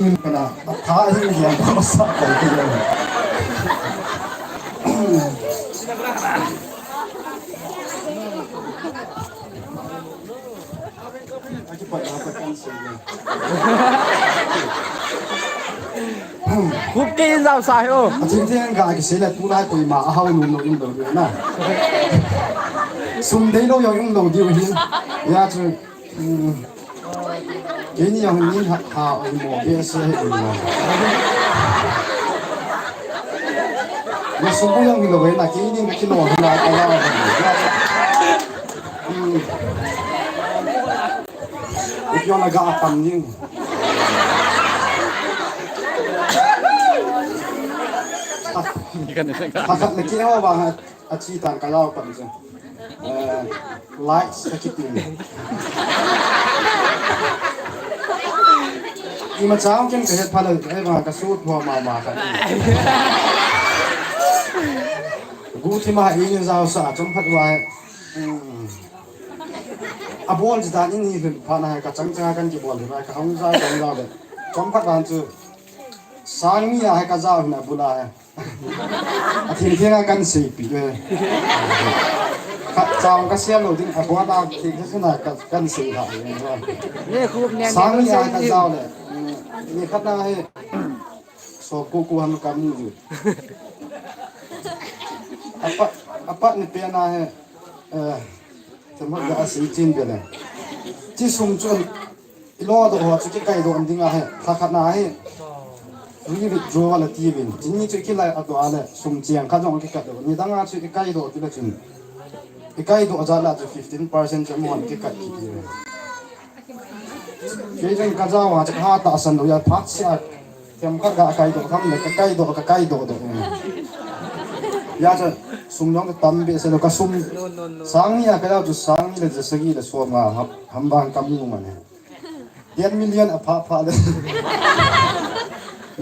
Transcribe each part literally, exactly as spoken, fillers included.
Kana, a tha hi yang ko sa ko ki yang. Khup kei in jao sa hi o. A ching ching ga ki sei le tulai koima a hao nu no in lo na. Sum dei lo jong in lo diu hi. Ya chu. Hmm. Keini jong hin ha, ha, oi mo, behseh hi oi mo. Na sum jong hin lo ve na, keini na kilo hin la, ka la. Hmm. Ipi jong na ga pan jing. Khat na ki ho ba ha. A chi tan ka jao pan chu. Eh, likes ka kitin. Ima chang ken ka het pha le, eh, ma ka sut pha ma ma ka. Gu thi ma i ni jao sa chom phat wa. Hmm. A bol ji dan in ni lhun pha na ka chang chang kan ki bol hi ma ka hong jao, hong jao le. Chom phat wan chu. Sang ni a ka jao na bula. A thil thil a kan seipi le. Khat chang ka siam lo ding, a buat a thil thil a ka, kan sei ha le. Ni khup ni, sang ni a ka jao le. Ni khat na hi. So ku ku ham ka mu ju. Apa, apa ni pe na hi. Eh, tamo ga sei chin be le. Chi sum chun. I lo doh ho chu kikaidoh ding ahi, lha khat na hi. Free withdrawal ati uvin. Chini chu kilai a doh a le, sum cheng khat jong kikat doh. Nidang a chu i kaidoh ti le chun. I kaidoh jat la chu fifteen percent chu amahon kikat kit uvin. Kei chun ka jao a chu ka ha tahsan lou a phat sia. Themkhat ga kaidoh tham le, ka kaidoh, ka kaidoh doh. Ya chu sum jong ka tam behseh lou ka sum. Sang ni a ka jao chu sang ni le ja sagi le som nga ham, ham bang ka mu man he. Ten million a pha pha le.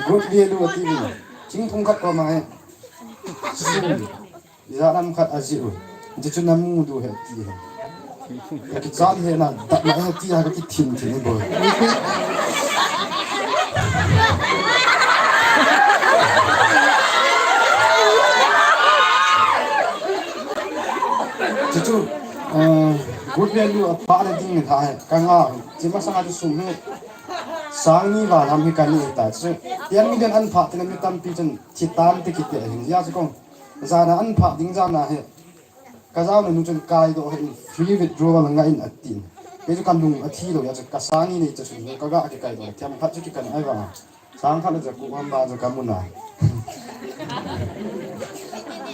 Good value ati uvin. Ching thum khat ko ma he. Sum. Ijat ham khat a ji u. Ji chu na mu diu he ti he. Ka kichat he na, dat na he ti a ka kithin thin bo. Ji chu, eh, good value a pha le ding tha he. Ka nga, ji masang a chu sum he. Sang ni val ham hi ka ni ta chu. Ten million an pha ti le mi tampi chun thi tan ti kiti a hin. Ya chu kong. Jan a an pha ding jan a hi. Ka jao na nu chun kaidoh hi free withdrawal nga in a tin. Kei chu ka lung a thi lou ya chu ka sang ni nei chu sun ka ga kikaidoh. Themkhat chu kikan ai va. Sang khat le chu ku ham ba chu ka mu na.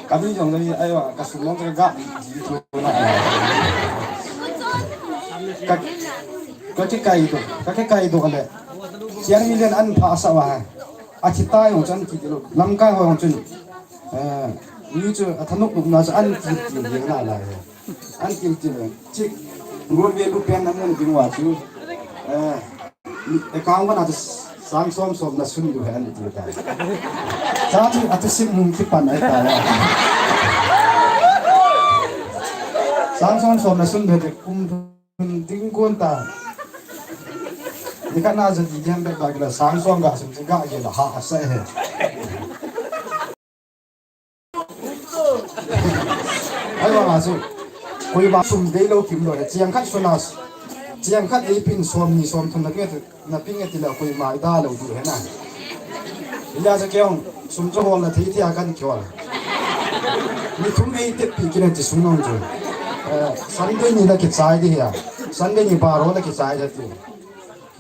Ka ni jong le ai va ka sum long chu ka ga ji thu na. Ka, ka kikaidoh, ka kikaidoh le. Ten million an pha sa va. A thi ta jong chun kiti lou. Lamkai ho jong chun. Eh, mi chu a thanop nop na chu an kiti ding na lai. An kiti le. Chi. Ngol ve lu pen na mun ding wa chu. Eh, account na chu sang som som na sun lu he an ti ta. Sa chu a chu sim mun ki pan ai ta. Sang som som na sun lu he kum Ding kon ta. Ni khat na ja di diam be ba gila sang som ga sum ga gila ha ha sa he. Ai ba ma su. Koi ba sum dei lou kim lou he. Chiang khat sunas. Chiang khat ei pin som ni som thum na pin, na pin e ti la koi ma da lou du he na. Ila ja keong sum jo hol na thi thi a kan kyo. Ni thum ei te pi kin ti sum nong jo. Eh, Sunday ni na ki chai di ya. Sunday ni ba ro na ki chai da ti.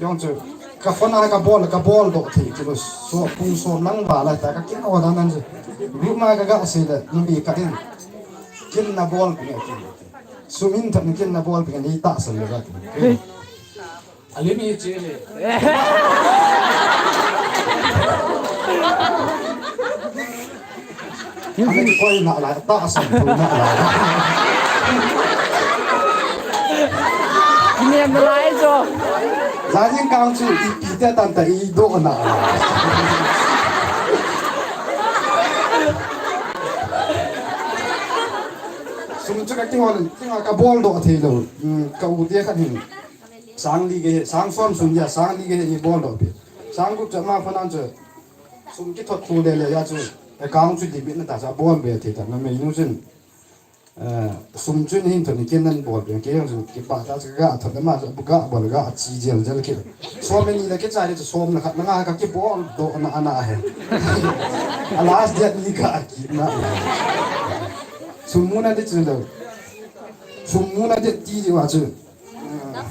Yong chu, ka phone a ka bol, ka bol doh thei chu, so, pung som lang val a ta, ka kin o dan an chu. Group ma ka ga sei le, numei khat in. Kin na bol pi kin. Sum in thak kin na bol pi ni tahsan le ga. A lim hi che le. Ani koi na lai, tahsan tu na lai. Kinem lai jo. Jani kang chu ipi te tan ta i doh na lai. Sum chu ka kihol, kinga ka bol doh thei lou. Hmm, ka u te khat hin. Sang li ge, sang som sum ya, sang li ge i bol doh pi. Sang group chu ama phone a chu sum kithot thu le le a chu account chu debit na ta chu abol be thei ta, numei nu chun, eh, sum chu nahin thot ni, kei nan bol be, kei jong chu kipah ta chu ka ga thot le ama chu ga bol ga chi jel jel kit. Som ni le kichai le chu som le khat le nga ka kibol doh na ana he. A last date ni ka kit na. Sum muna ding chu lo. Sum muna ding ti di va chu. Eh,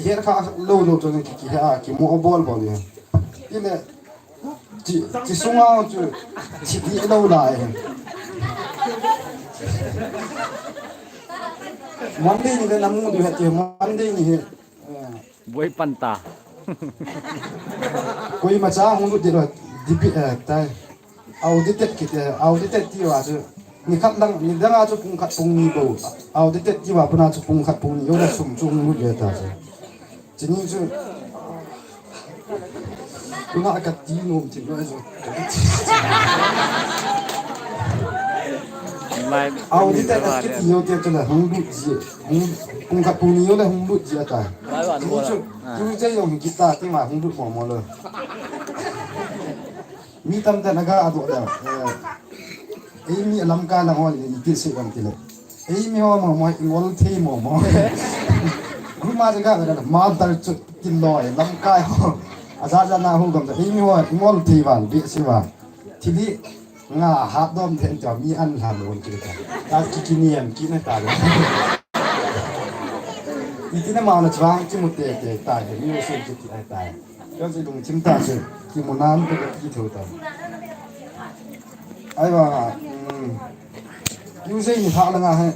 Her kha lou lou chu ki, ki, ha, kimo bol bol ni. Ile, chi, chi sunga chu, chi di lou lai. Monday ni le namu du he ti, Monday ni he. Eh. Boi pan ta. Koima cha hung lut di lo, di pi, eh, tai. Audited kiti, audited ti va chu. Ni khat lang, ni dang a chu pung khat pung ni bou. Audited ti va puna chu pung khat pung ni, yo le sum chu hung lut le ta chu. Chini chu. Tuna ka ti nom ti lo chu. Audited kiti yo ti chu le hung lut ji. Hung, pung khat pung ni yo le hung lut ji ta. Chini chu. Tu je yong kita ti ma hung lut mo mo lo. Mi tamtah in aga adoh le, eh, eimi lamkai lang ho iti sei lam tile. Eimi ho mo mo, i ngol thei mo mo. Group ma jaga ga mother chu ti loi, lamkai ho. Aja ja na ho gam ta, eimi ho, i ngol thei val, bi si val. Thili nga hat dom thei ta, mi an lam won kile ta. Ta ki ki niam ki na ta le. Iti na ma na chang ki mu te te ta, mi se ki ti ai ta. Ka ji lungthim ta chu, kimu nan te ka ti tho ta. Ai va, um, yu se ni ha la nga he.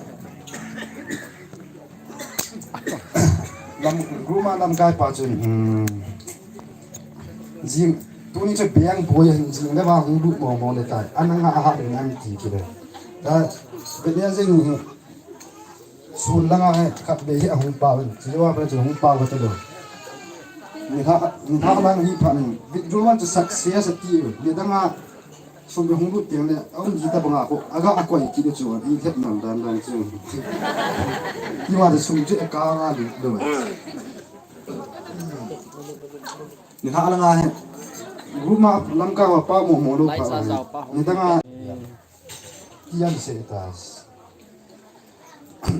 Lam, group ma lamkai pa chu, um, jing, tuni chu beng boi hin jing le va hung lut mo mo le ta. Ana nga ha le nan ti ki le. Ta, be ne jing ni. Sun langa he, khat vei hi ahung pau in, chujou a pat chu hung pau ka ta lou. Ni lha, ni lha lang hi phat in, withdrawal chu success ati u. Ni dang a, sum be hung lut teng le, aum ji ta bang a ko, aga a koi kit u chu, i het nam dan dan chu. Ti ma chu sum chu a ka nga lut lou. Ni lha langa he, group ma lamkai va pa mo mo lou pa. Ni dang a, ti an se ta.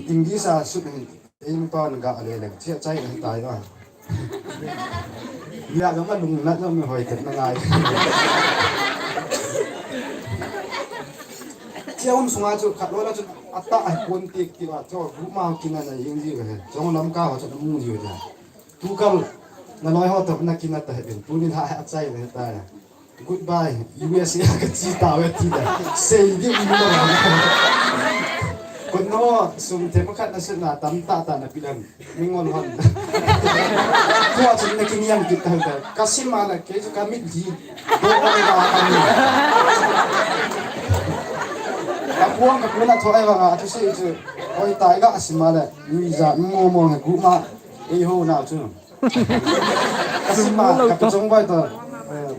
English a sut hin, ei mi pa na ga le le, chia chai na tai a. Ya ga ma lung na ga mi hoi tet na ngai. Chia um sunga chu khat lo la chu ata ai pon tik tik a, chu bu ma kin na na ying ji ve. Chu lamkai ho chu mu ji ve. Tu kal na loi ho ta na kin na ta he bin. Tu ni ha ha chai ve ta. Goodbye, U S A ka chi ta ve ti da. Sei di u lo. Ko no, sum te ma khat na sut na tam ta ta na pilam. Mi ngol hon. Tua chu na kiniam kit ta ta. Ka sim a na ke chu ka mit di. Do ka ni ba ka ni. Ka puang ka puna tho ai va nga tu sei chu. Oi tai ga sim a le. Mi ja mo mo he gu ma. Ei ho na chu. Ka sim a, ka pa chong bai ta, eh,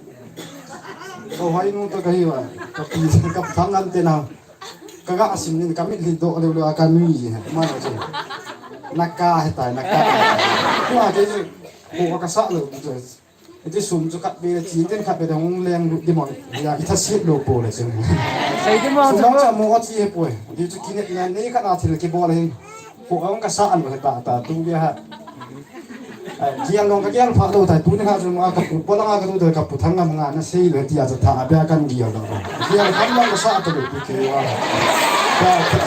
o hai nu ta ka hi wa, ka pi, ka thang an te na. Ka ga sim nin ka mit li do le le ka mi ji, ma na chu. Na ka he tai, na ka. Ku a te chu, ko ka sa lo chu. Iti sum chu khat be, chi ten khat be hung leng lu di mo. Ya, i tha sit lo po le chu. Sei di mo chu. Sum cha mo chi he po. Di chu kinet na nei ka na thil ki bol hin. Ko ang ka sa an ta ta tu ya ha. Ai, gial long ka gial pha lo tai, tuni kha chu ma ka pu, polang a ka tu ka pu thang ngam nga na sei le tia cha tha a bia kan gial long. Gial kam long ka sa ta lo tu ke wa. Ka, ka.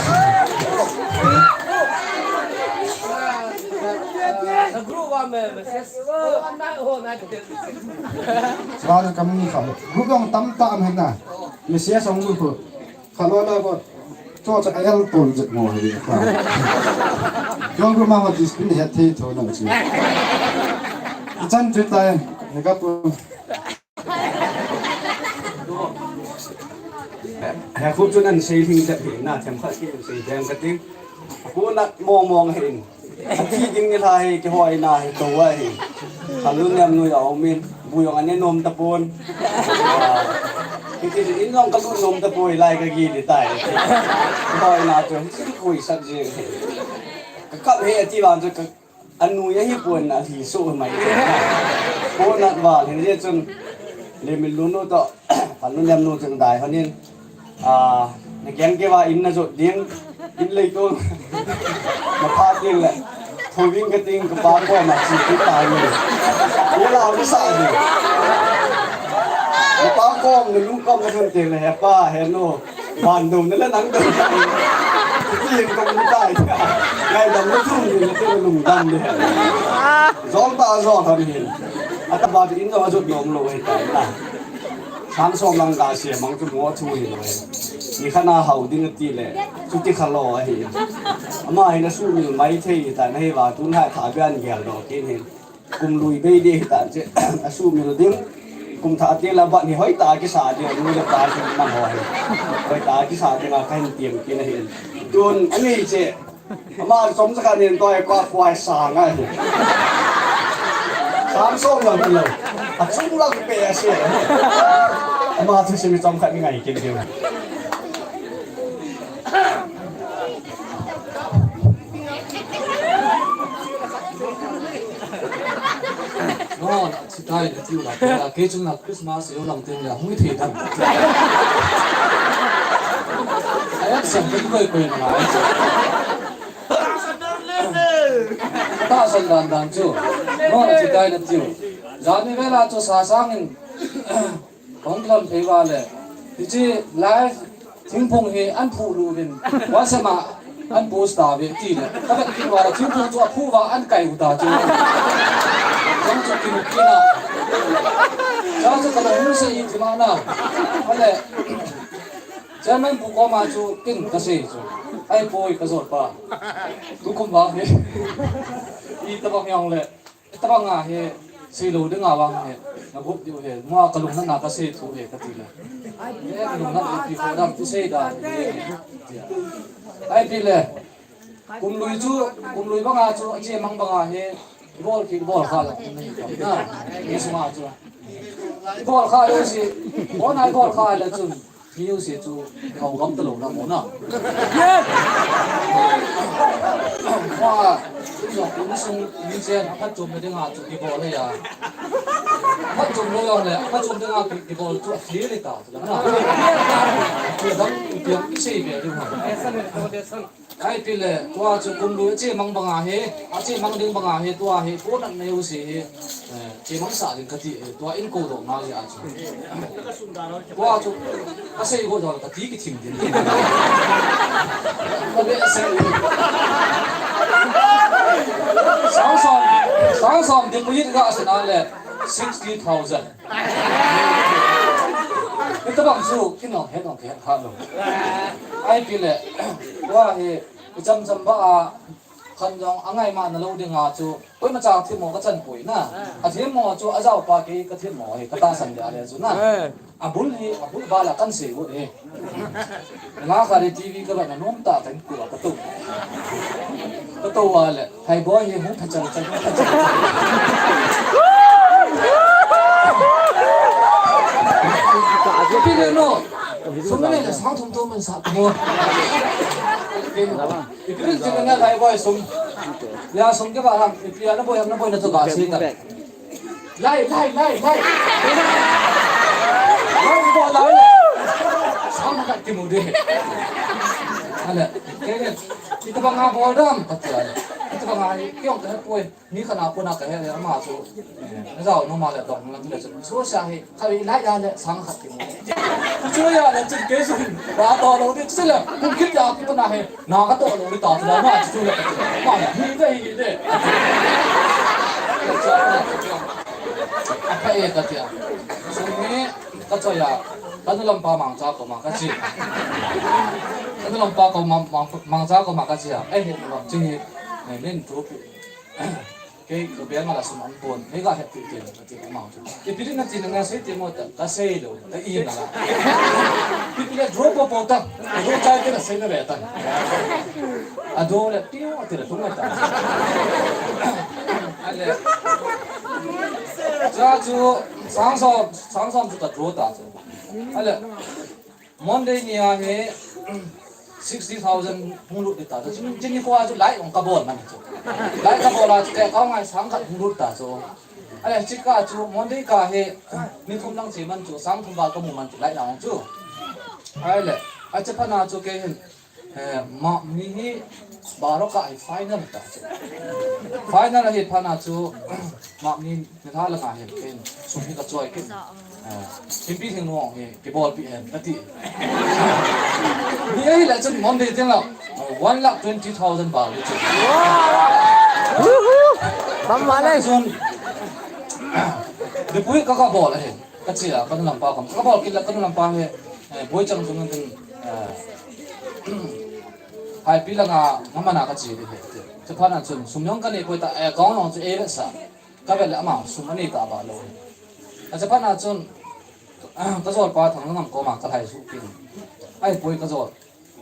Sa group wa me, me ses. Wa na ho na te. Sa ka mi kha. Group long tam ta am na. Me ses ong lu ko. Kha lo na ko. Cho cha ayal ton jet mo hi kha. Yong ru ma ma dis pin het thei tho na chi. Ichan chu tai, he ka pu. He khu chu nan sei hling chat hi na, them kha ki sei them ka ting. Ku na mong mong hin. Athi ding ni lha hi, kihoi na hi, to wa hi. Ka lu nem nu ya ong min, bu yong ane nom ta pon. Ah, kiti in long ka lu nom ta poi lai ka gi ni tai. Kihoi na chu, si koi sat je. Ka kap he ati ban chu ka, Anu ya hi pon na hi so mai. Pon na va hin je chun. Le min lu nu to. Pan nu nem nu chun dai honin. A, na keng ke va in na jot ding. In lei to. Na pha ding le. Tho ving ka ting ka pa ko ma chi ki ta ni. Ye la u sa ni. Na pa ko na lu ko ma chun ting le he pa he nu. Ban dong na la nang dong. Ti ko mi tai. Ngai dam na thum ni na te lung dam ni. Zong ta zong ha ni. Ata ba in zong a zut nom lo he ta. Sang som lang ka sia mang chu mo chu hi lo he. Ni khana hau ding ti le. Chu ti kha lo a hi. Ama hi na su mi mai thei ta na hi va tun ha tha bian gel do kin hi. Kum lui bei de hi ta che. A su mi lo ding. Kum tha te la ba ni hoi ta ki sa de nu le ta ki man hoi. Hoi ta ki sa de nga kan tiam ki na hin. Tun ani che. Ama som sa kan nin toi ko ko ai sa ngai. Sam som la lo. A chung la pe a se. Ama thu se mi som kan ngai kin kin. No, Sitai na tiu la, kei chun la Christmas eu lam tin la, hui thei dan. Ai, sam tin koi koi na. Ta san dan dan chu. No, Sitai na tiu. Jani vela chu sa sangin. Kong kilam thei va le. Hichi live thingphung hi an phu lu vin. WhatsApp a an post ta ve ti le. Ka vet kin va le thingphung chu a phu va an kai u ta chu. Jong chu kin kin a. Jong chu ka hung se i ti ma na. Ale. Chairman pu ko ma chu kin ka se chu. Ai poi ka zot pa. Tu kum va hi. I ta bang yong le. Tabang a hi, sei lo ding a vang hi, na gup diu hi, mua ka lungna na ka sei thu hi ka ti le. Eh, ka lungna ipi ko dam, i sei da hi. Ai pi le, kum lui chu, kum lui bang a chu, a che mang bang a hi, i bol ki, i bol kha la, na, i sunga chu. I bol kha lo si, ko na i bol kha le chun. Music chu hau gam ta lo na mo na. Wa, chu jong insung, insung, phat chom na ding a chu kibol le ya. Phat chom lo ya le, phat chom ding a ki, kibol chu a feel le ta, chu na. Chu dang piang sei ve ding ha. Ai pi le, tua chu kum lui a che mang bang a hi, a che mang ding bang a hi, tua hi, ko nan nei u si hi, eh, che mang sa ding ka ti, eh, tua in ko do ma le a chu. Tua chu, ka sei ko do ka ti ki thim ding. Ka be sei. Sang som, sang som ding mu yin ga sa na le, sixty thousand. Ita bang chu, kin nong het nong het kha lo. Ai pi le, tua hi, i cham cham ba a, khan jong a ngai ma na lo ding a chu, koima cha thim mo ka chan poi na. A thim mo chu a jao pa kei ka thim mo hi, ka ta san dia le chu na. A bul hi, a bul ba la kan sei u hi. Nga kha le T V ka ba na nom ta kan ku ka to. Ka to wa le, hai boy hi hung pha chang chang, hung pha chang chang. Pi le no. Sum le le sang thum thum man sa ko. Ipi le chun na lai boy sum. Ya sum ke ba ham, ipi ya na boy ham na boy na to ba si ta. Lai, lai, lai, lai. Lai bo lai. Sang khat ki mu de. Ale, ke ke. Ita bang a bol dam, ta ti ale. Ita bang a ki ong ta poi. Ni khana puna ka he le ama chu. Na jao no ma le dong lang le chu. Chu sa hi, kha i lai ya le sang khat ki mo. Chu ya le chu ke su. Ba to lo de chu le. Kum kit ya ki puna he. Na ka to lo de ta chu la ma chu le. Ma ni ve hi de. A pa e ka tia. Chu ni ka cho ya. Ka nu lam pa mang cha ko ma ka chi. Ka nu lam pa ko ma mang, mang cha ko ma ka chi ya. Ai he lam chi. Ai min tu. Kei ka bel nga la sum an pon, kei ka het ti ti, ti ti ma. Ti pi na ti na nga sei ti mo ta, ka sei lo, ta i na la. Ti pi le draw po po ta, draw chai ti na sei na le ta. A draw le piu ti le tung ta. Ale. Cha chu, sang som, sang som chu ka draw ta chu. Ale. Monday ni a hi, sixty thousand hung lut ta chu. Chini kho a chu lai ong kabol man chu. Lai kabol a chu ke ka ngai sang khat hung lut ta chu. Ale chika chu Monday ka hi ni thum lang chi man chu sang thum ba ka mu man chu lai na ong chu. Ale, ache phat na chu ke hin, eh, ma mi hi baro ka ai final ta chu. Final hi phat na chu ma mi ni tha la nga hin ken sum hi ka choi ken. Eh, Kimpi Lhingnung hi kibol pi hen ka ti. Ni ahi la chun Monday tin la, eh, one lakh twenty thousand ba le chu. Bam ma le. Chun, Dipui ka ka bol ahi. Ka chi a, ka nu lampa ka. Ka bol kit la ka nu lampa he, eh, boi chang tung tung, eh, hai pi la nga, nga mana ka chi di he. Chu phat na chun, sum jong ka nei poi ta, eh, account jong chu ei ve sa. Ka ve le ama sum anei ta ba lo. A chu phat na chun, ka jol pa Thanglangam koma ka lhai su kin. Ai poi ka jol.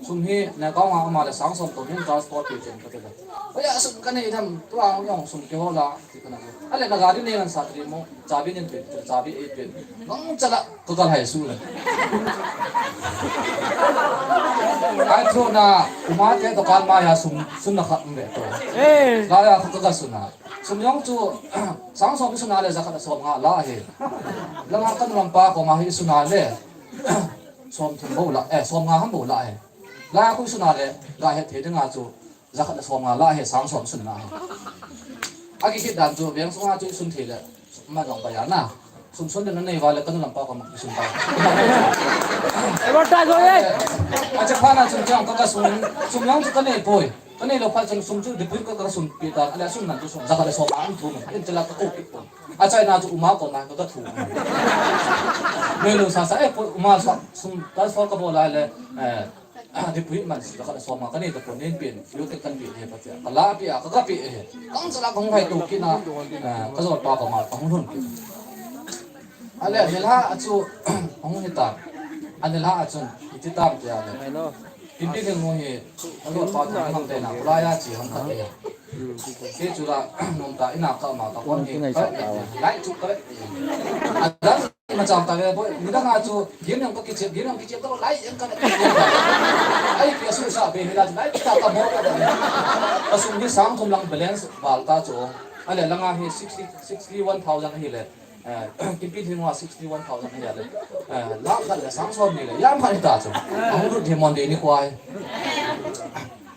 Sum hi na account a ama le sang som to hin transport pe chen ka ti le. Oya sum ka nei tham tua jong sum kihol a ti ka na. Ale na gari nei ngan sa tri mo, chabi nin pe, chabi ei pe. Nang chala ka ka lhai su le. Ai thu na, uma te to kan ma ya sum, sum na khat um ve to. Eh. La ya ka ka su na. Sum jong chu, sang som i su na le ja khat som nga la he. La nga ka nu lampa koma hi su na le. Som thum bou la, eh, som nga ham bou la he. La khu i su na le, ga he the ding a chu, ja khat som nga la he, sang som su na he. A ki khit dan chu, veng sunga chu i sun thei le, ma jong ba ya na. Sum sun le na nei va le ka nu lampa koma i sun ta. Advertise ho ye. A che phat na chun jong ka ka sun, sum jong chu ka nei poi. Ka nei lo phat chun sum chu Dipui ka ka sun pi ta, le sun nan chu sum ja khat le som a an thu. In che la ka ko ki pon. A chaina chu uma koma ka ka thu. Mei lo sa sa, eh, poi uma sa, sum ta sol ka bol a le, eh, Dipui man si ka khat som a ka nei ta pon nen pen, yo te kan pi he pa tia. Ka la pi a, ka ka pi he. Kang sa la kong hai to ki na, eh, ka jol pa koma ka hung lhun pi. Ale, nilha a chu, hung hi ta. A nilha a chun, iti tam tia le. Kimpi Lhingnung hi, a lo pa tu ham te na, pula ya chi ham khat ya. Ke chu la, nom ta, ina ka ma ka kon hi, ka, lai chu ka. A dan, ma chang ta ve, boy, ni da nga chu, gim yang ka kichep, gim yang kichep, ka lai yang ka. Ai, ke su sa be, ni da, lai ta ka mo ka. Ka sum ni sang thum lang balance, bal ta chu. Ale, la nga hi sixty, sixty one thousand hi le. Eh, Kimpi Lhingnung a sixty one thousand hi a le. Eh, lakh khat le sang som ni le. Yam khat hi ta chu. A hung lut hi Monday ni kho a hi.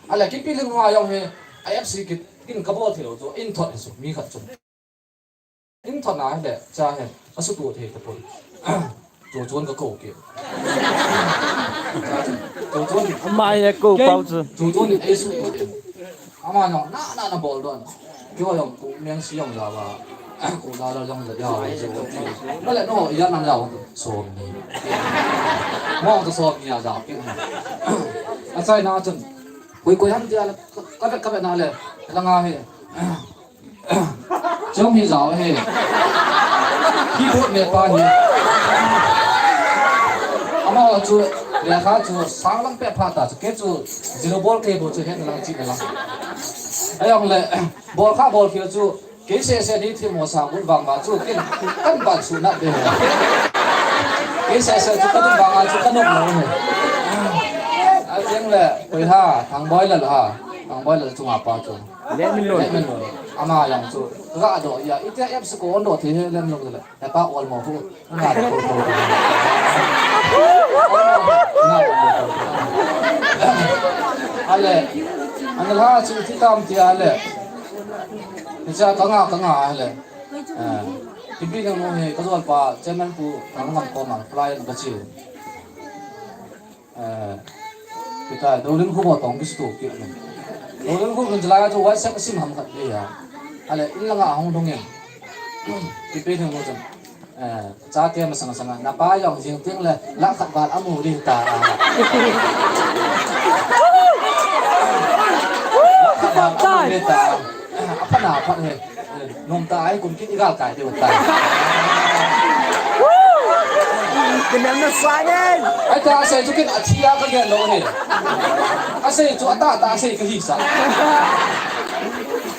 A le Kimpi Lhingnung a jong hi I F C kit in ka bol thei lou chu. In thot hi chu. Mi khat chu. In thot na hi le. Cha hi. A su tu thei ta poi. Chu chun ka ko ki. Chu chun. Ama ye ko pau chu. Chu chun ni ei su tu thei. Ama jong na, na, na bol don. Keiho jong ku meng si jong la ba. Ku la la jong la ya. Ba le no, ya na ya so ni. Mo to so ni ya ja ki. A chai na chun. Kui kui ham tia le, ka ve, ka ve na le. La nga he. Chom hi jao he. Keyboard me pa hi. Ama chu, lekha chu, sang lang pe pha ta chu, ke chu, zero ball ke bo chu, hen lang chi lang. Ayong le, ball kha ball khial chu, ke se se ni thi mo sa, un vang ma chu, kin, kan ban su na de. Ke se se chu, kan vang ma chu, kan nok mo he. A tiang le, koi ha, thang boy la ha, thang boy la chu nga pa chu. Lemlun. Lemlun. Ama jong chu. Ga do ya. Ite F C ko on do thi he Lemlun le. He pa ol mo hu. Nga do ko ko. Nga do ko ko. Ale. An la chu ti tam ti ale. Ni cha ka nga ka nga ale. Eh. Kimpi Lhingnung he ka jol pa chairman pu ka ngam ko ma. Client ka chi. Eh, kita, Dolin khu bo tong kistu ki. Dolin khu kin jala tu WhatsApp sim ham khat dia. Ale, in langa hung dong in. Kimpi Lhingnung chun. Eh, cha te ma sang sang na pa jong jing ting le, la khat bal amu ri ta. La khat bal amu ri ta. Apa na apa he. Nom ta ai kum kit igal kai deu ta. Kinam na sa ngai. Ai ta asei chu kin athia ka gen lo he. Asei chu ata ta asei ka hi sa.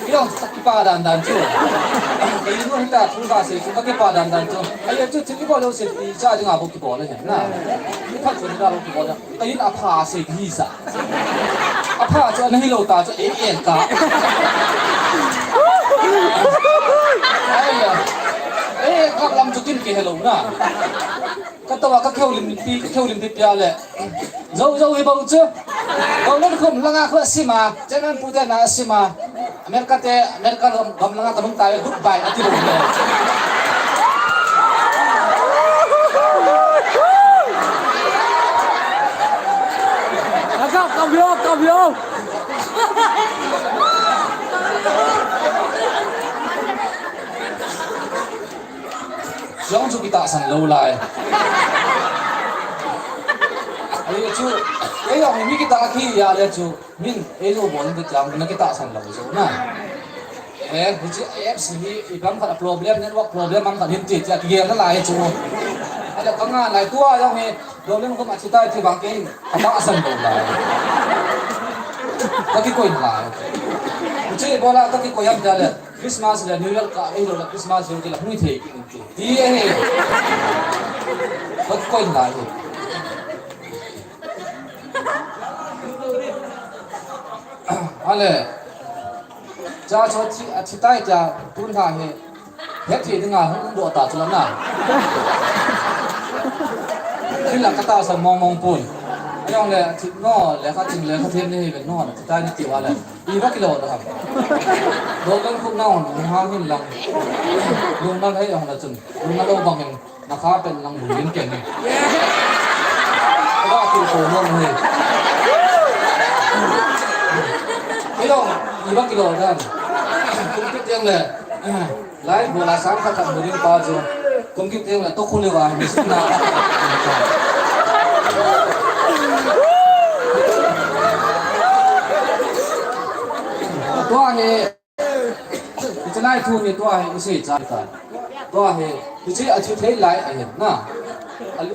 Kiyong sa kipa dan dan chu. Kei nu hita thu kasei chu kakipa dandan chu. Ahi chu thil kibol lou se ti cha dinga bou kibol le na. Mi phat chu dinga bou kibol le. Kei in apha sei hi sa. Apha chu ana hilou ta chu ei en ka. Ahi. Ei en ka lam chu kin kihelou na. Katoh a kakheu lim pi, kakheu lim pi pia le. Jou, jou hi bou chu. Bou len khum langa khu asima, chairman pu te na asima. America te, America gam, gam langa kalhung tai, goodbye ati bou le. Akap, kap yo, kap yo. Jong chu kitahsan lou lai. Ei chu, ei jong mi kitah khi ya le chu, min ei lo bol de tiang na kitahsan lou jo na. Eh, hiche apps hi ipi ham khat problem, network problem ham khat hin ti tia kigel nalai chu. Ahile kanga lai tua jong hi problem khum athi tai ti bang kei katahsan lou lai. Kakikoi nalai. Hiche bola kakikoi ham tia le. Christmas le New Year ka, ei lo la Christmas jong kila hui thei ki ti. Ti e he. Kot koi la he. Ale. Cha cho thi, athi tai cha tun ha he. He thi dinga hung do ta chu la na. Kila katahsan mong mong pun. Ayong le thi no, le ka ting le ka them ni he no, thi tai ni ti wa le. Iva kilo da ham. Dokan khum na on, ni ha hin lang. Lung na hai ong na chun. Lung na lo bang hin. Na kha pen lang lung hin ken. Ba tu ko no ni. Kilo, iva kilo da. Kum kit yang le. Lai bola sang khat khat mu ding pa chu. Kum kit teng la to khu le wa mi sina. Tua hi, hiche lai thu hi tua hi isei cha ta. Tua hi, hiche athi thei lai ahin na.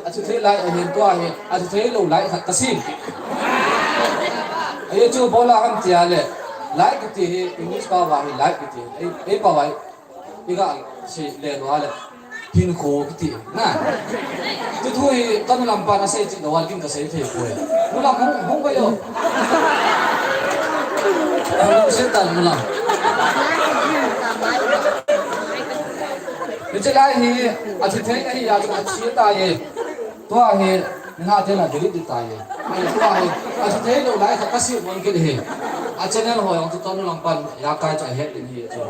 Athi thei lai ahin tua hi, athi thei lou lai khat kasem. Ahi chu bola ham tia le. Lai kiti hi, English pao va hi lai kiti. Ei, ei pao va hi. Iga sei le lou le. Hinkho kiti. Na. Ti thu hi kanu lam pa na sei chi lou a kin kasei thei poi. Nu lam hung, hung ba yo. Hung sei ta nu lam. Hiche lai hi, athi thei ahi a chu athi ta ye. Tua hi, na te na delete ta ye. Tua hi, athi thei lou lai khat kasem mon kit hi. A channel ho jong chu kanu lam pan ya kai chu ahet ding hi chu.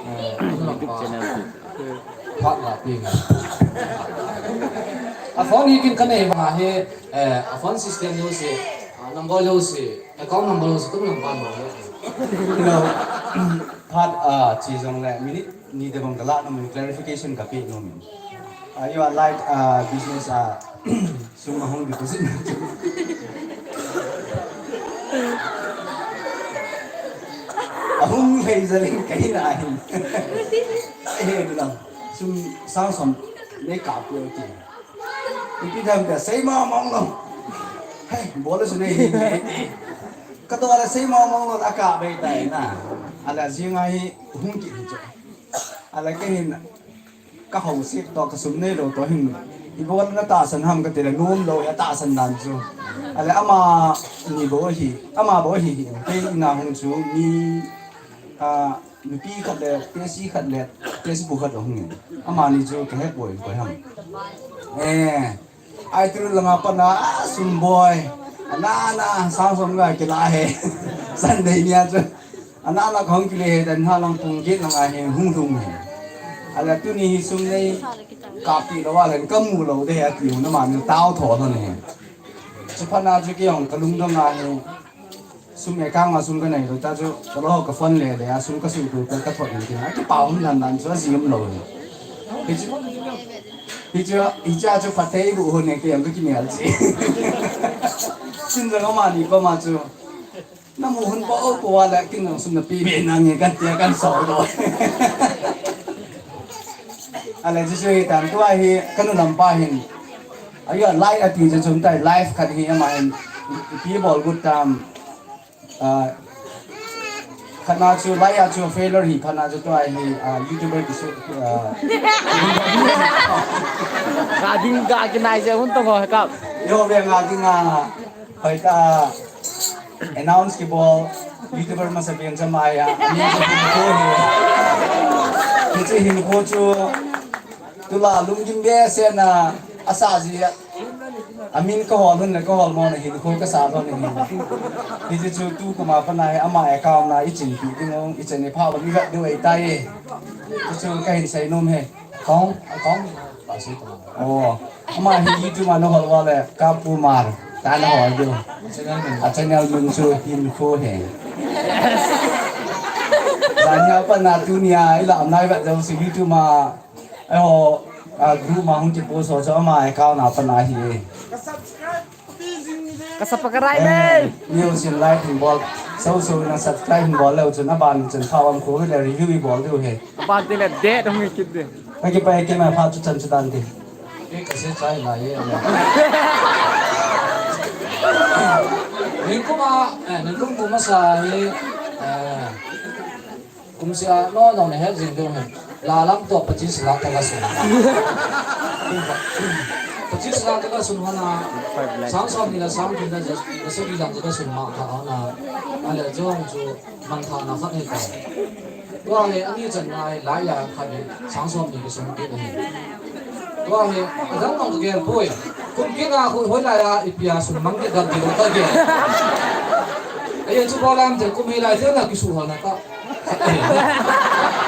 Eh, YouTube channel. Phat la pi. A phone hi kin kanei vang a hi, eh, a phone system jouse, a number jouse, account number jouse, kum number jouse. No. Phat, ah, chi jong le minute ni de bang kala no min clarification kape nom in. Ah, you are like, ah, business, ah, Sum ahung deposit na chu. Ahung lei jal in kahin ahin. Eh, dula. Sum sang som nei kap peh ti. Ipi tham peh sei mong mong lou. Hey, bol le su nei hin nei ti. Katoh le sei mong mong lou, akap bei tai na. Ahile jing a hi hung kit hi chu. Ahile kahin Ka houset toh, ka sum neilou toh hin, ibol na tahsan ham kati le, nom lou, atahsan dan chu. Ahile ama ni bou ahi, ama bou ahi hi, kei in a hung chu mi, ah, nupi khat le, tesi khat le, tesi bu khat ahung in. Amani chu kahet bou in koi ham. Eh, Ai tu langa pat na, ah, sum boi. Ana, ana, sang som ga kila he. Sunday nia chu. Ana, ana, kahung kile he, dan ha lang pung get lang a he, hung lhung he. Ahile tuni hi sum nei kap peh lou a le, kamu lou de he, ati u na ma ni tao tho lhon he. Chu phat na chu kei jong kalungdong a he. Sum e kang a sum kanei lou ta chu, ka lo ka phone le le a sum ka suhtoh ka, ka thot in tin. Akipah um dan dan chu ajih um lou hi. Hichu, hichu, hichu chu phatthei bu hon ne kei jong ka kimel chi. Chin jong amani koma chu. Na mu hon po po a le kin jong sum na pe be nange kan tia kan so lou. Ahile chu chu hi tan tua hi ka nu lam pa hin. Ayo live ati chu chun tai live khat hi ama hin. Ipi bol got tam. Ah, Khatna chu, lai a chu failure hi, khatna chu tua hi, ah, YouTuber kisu, ah, ga ding ga kinai je hun tong ho kap. Yo ve nga ding a, hoita announce kibol, YouTuber masa beng cha mai a, ani chu hinkho hi. Hichu hinkho chu, tula lunggim behseh na, asa ji a. Amin kahol hun le kahol mo na hinkho kasa lhon ahi. Hichu chu tu kuma pana hi ama account na ichin pi ding ong, ichin ni pha ba ni vet ding ei tai. Chu chu kahin sei nom e. Account, account. Pa sei to. Oh. Ama hi YouTube a nahol uva le kapu mar. Ta nahol diu. A channel min chu hinkho ahi. Jan hi a pana tunia ilam nai vet ding si YouTube a Eiho, ah, group ma hung kipost ho chu ama account a pana ahi. Ka subscribe pi jing ni de. Ka subscribe e. Eh, mi ho sin like hin bol. So so na subscribe hin bol leu chun aban chun kha um kho le review i bol diu ahi. Aban te le de dong kit de. Ka kipa e kei ma pha chu chan chu dan de. Ke ka se chai la ye. Ning kuma, eh, ning kum kuma sa hi, eh, Kum sia no no ne het jing ding hen. La lam to pachis lakh ka sun. Pachis lakh ka sun hana. Sang som ni la sang ni la just, just bi lang ka sun ma ka hana. Ale jong chu man tha na khat ni ka. Tua hi ani chan na hi lai ya khat ni sang som ni ka sun ki ni. Tua hi adang tong gel poi. Kum ki na hoi lai ya ipia sun mang ki dam ki lo ta gel. Aye chu bolam te kum hi lai te na ki su hana ta.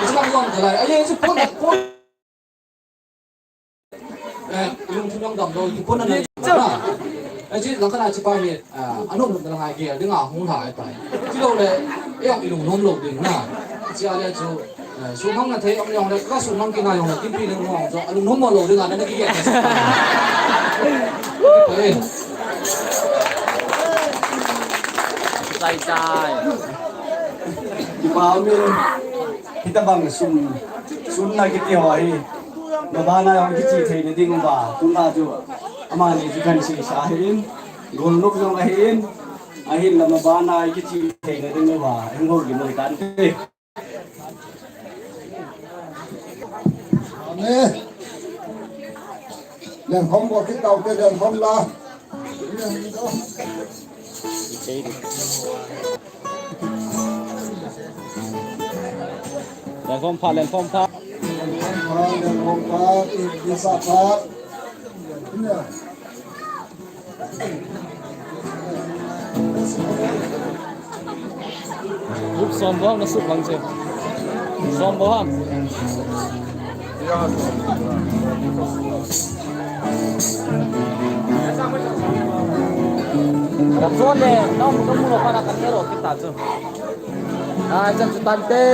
Islam lom kalai. Aye, chu pon, pon. Eh, ilung thim jong dam lou, chu pon na. Aye, chu lang kana chu pa hi, ah, anom nom lang ai ge, ding a hung ha ai pai. Chu lou le, eh, ilung nom lou ding na. Chu ale chu, eh, su mang na thei om jong le, ka su mang ki na jong le, kin pi leng mo jong, alung nom mo lou ding a, na ki ge. Eh. Sai sai. Kipa umin, hitabang sun, sun na kiti ho hi. Mabana jong kiche thei na ding uva, tun a chu. Amani chu kan sei sa ahin, golnop jong ahin, ahin la mabana kiche thei na ding uva, hung ho ki noi kan te. Amen. Lengkhom bol kit tau te, lengkhom la. Lengkhom pha, lengkhom pha. Lengkhom pha, lengkhom pha, isa pha. Group som boham na sut bang che. Som boham. Ka chon le, na um ka mu lo pa na ka ne ro kita chu. Ai, chan chu tan te.